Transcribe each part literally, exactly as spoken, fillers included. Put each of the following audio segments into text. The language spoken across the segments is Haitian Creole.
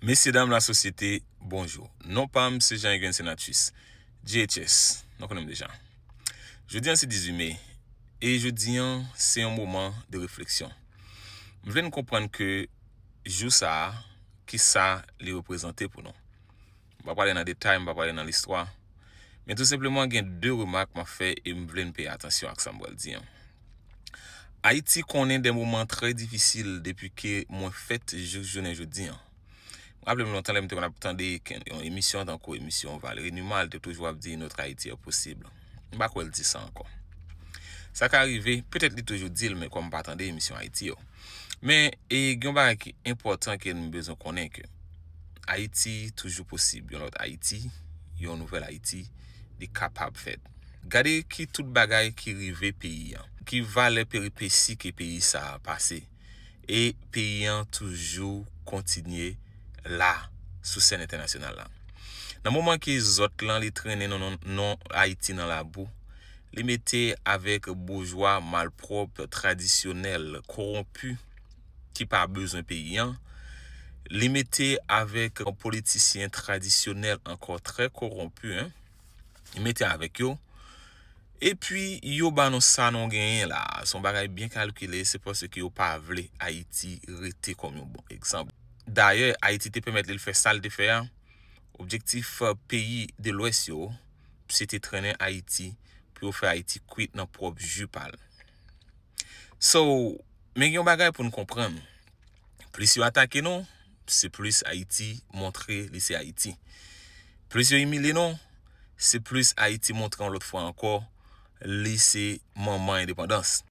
Mesye dam lasosyete, bonjou. Non pa m se Jean Eugène Senatus, J H S, nou konnen m deja. Jodi an se dizuit me, e jodi an se yon moman de refleksyon. M vle n konprann ke jou sa a, kisa li reprezante pou nou. M pa prale nan detay, m pa prale nan listwa. Men tou senpleman gen de remak m ap fè e m vle n peye atansyon ak sa m pral di an. Ayiti konnen de moman trè difisil depi ke mwen fèt jis jounen jodi an. M raple m lontan lè m te konn ap tande yon emisyon tankou emisyon Valery Numa, li te toujou ap di notre Haïti est possible. M pa kwè l di sa ankò. Sa ka rive, petèt li toujou di l, men kòm m pa tande emisyon Ayiti yo. Men e gen yon bagay ki enpòtan ke nou bezwen konnen ke Ayiti toujou posib, yon lòt Ayiti, yon nouvèl Ayiti, li kapab fèt. Gade ki tout bagay ki rive peyi an, ki valè peripesi ke peyi sa a pase. E peyi an toujou kontinye la sou sèn entènasyonal la. Nan moman ke zòt lan li trennen non, non, non Ayiti nan labou, li mete avèk boujwa malpwòp, tradisyonèl, kowonpi, ki pa bezwen peyi an. Li mete avèk politisyen tradisyonèl ankò trè kowonpi, en. Li mete avèk yo. Epi yo ba nou sa nou genyen la. Se yon bagay byen kalkile, se paske yo pa vle Ayiti rete kòm yon bon egzanp. Dayè, Ayiti te pèmèt li fè sa l te fè a. Objektif peyi de Lwès yo, se te trennen Ayiti pou yo fè Ayiti kwit nan pwòp ji pa l. So, men gen yon bagay pou n konprann. Plis yo atake nou, se plis Ayiti montre li se Ayiti. Plis yo imilye nou, se plis Ayiti montre yon lòt fwa ankò li se manman endepandans.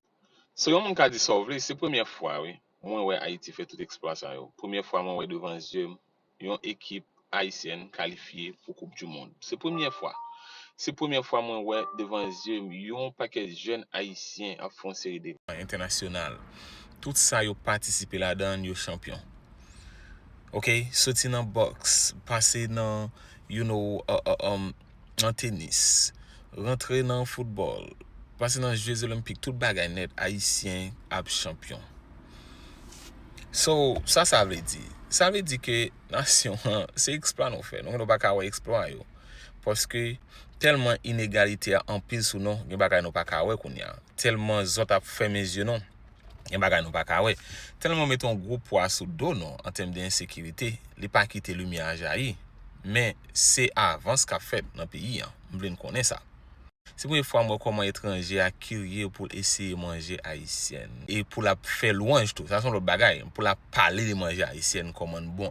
So, yon moun ka di sa w vle, se premyè fwa, wi, mwen wè Ayiti fè tout eksplwa sa yo. Premyè fwa mwen wè devan zye m yon ekip ayisyèn kalifye pou Koup di Mond. Se premyè fwa. Se premyè fwa mwen wè devan zye m yon pakèt jèn ayisyen ap fè yon seri de entènasyonal. Tout sa yo patisipe ladan l, yo chanpyon. Ok, soti nan bòks, pase nan, you know, uh, uh, um, nan tenis, rantre nan foutbòl, pase nan Jeux Olympiques, tout bagay nèt, Ayisyen ap chanpyon. So, sa sa vle di? Sa vle di ke nasyon an, se eksplwa nou fè. Nou, nou pa ka wè eksplwa yo. Paske tèlman inegalite a anpil sou nou, gen bagay nou pa ka wè kounye a. Tèlman zòt ap fèmen zye nou, gen bagay nou pa ka wè. Tèlman mete yon gwo pwa sou do nou an tèm de ensekirite, li pa kite limyè a jayi. Men se avans k ap fèt nan peyi an. M vle n konnen sa. Se premye fwa m wè kòman etranje a kirye pou l eseye manje ayisyèn. E pou l ap fè lwanj tou. Sa se yon lòt bagay. Pou l ap pale de manje ayisyèn kòman l bon,